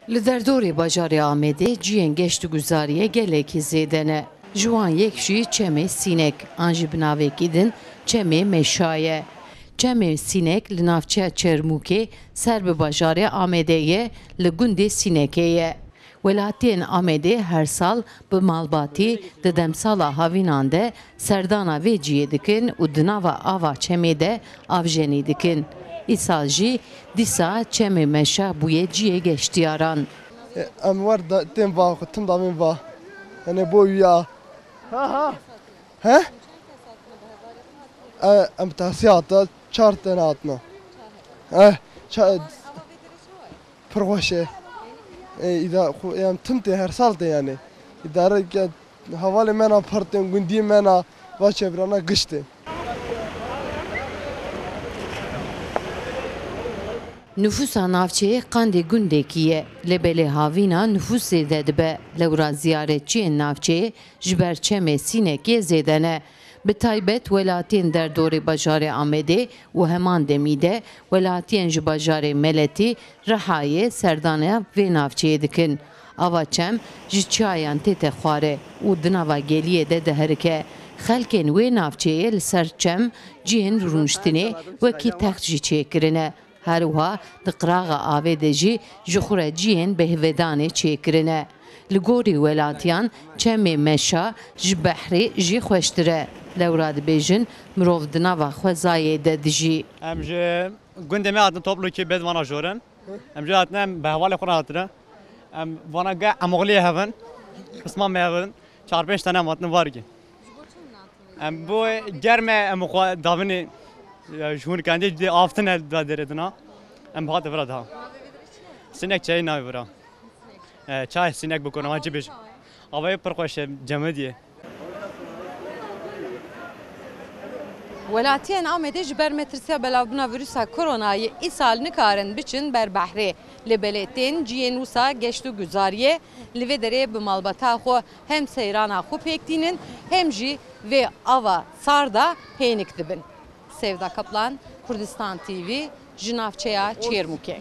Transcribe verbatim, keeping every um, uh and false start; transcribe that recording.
Li derdorê bajarê Amedê cihên geşt û guzariyê gelekî zêde ne. Ji wan yek jî çemê Sînek, an jî bi navekî din çemê Meşa ye. Çemê Sînek li navçeya Çermûkê ser bi bajarê Amedê ye, li gundê Sînekê ye. Welatiyên Amedê her sal bi malbatî di demsala havînan de serdana vê cihê dikin û di nava ava çemê de avjenî dikin. Îsal jî dîsa çemê Meşa bûye cihê geştiyaran. Em wer da-, tên va xwe, tim davên va. Yanê bo wî ya. Ha ha. He? E, em tehsî hate, çar tane hatine. E, ça-, pir xweş e. E, îda-, xwe, em tim tê, her sal tê yanê. Îdare ke hevalê me na pir tên, gundî me na va çevrana giş tê. Nifûsa navçeyê qandê gundekî ye, lê belê havîna nifûs zêde dibe, lewra ziyaretçiyên navçeyê ji ber çemê Sînekê zêde ne. Bi taybet welatiyên derdorê bajarê Amedê û heman demî de welatiyên ji bajarê Meletî, Rihayê serdana vê navçeyê dikin. Ava çem ji çiyayan tête xware û di nava geliyê de diherike. Xelkên wê navçeyê li ser çem cihên rûniştinê wekî text jî çêkirine. Her wiha di qiraxa avê de jî ji xwe re cihên bihêvedanê çêkirine. Li gorî welatiyan çemê Meşa ji behrê jî xweştir e. Lewra dibêjin mirov di nava xwezayê de dijî. Em ji gundê me hatin Toplokê bê vana jorin. Em jê hatine, em bi hevalê xwe re hatine. Em vana ge em oxliyê hevin. Qisma me hevin. Çar pênc tane em hatine vargê. Em bo germe em xwe davinê, e, ji hûn kendê dê aftine da derê dina. Em hate vira daha. Sinek çayê navê vira. E, çay sinek bikone, wan çi bêjim. Avayê pir xweş e, cemidiyê. Welatiyên Amedê ji ber metirsiya belavbûna vîrusa koronayê îsal nikarin biçin ber behrê. Lê belê tên cihên wisa geşt û guzariyê, li vê derê bi malbata xwe hem seyrana xwe pêk tînin, hem jî vê ava sar de hênik dibin. Sevda Kaplan, Kurdistan T V, ji navçeya Çêrmûkê.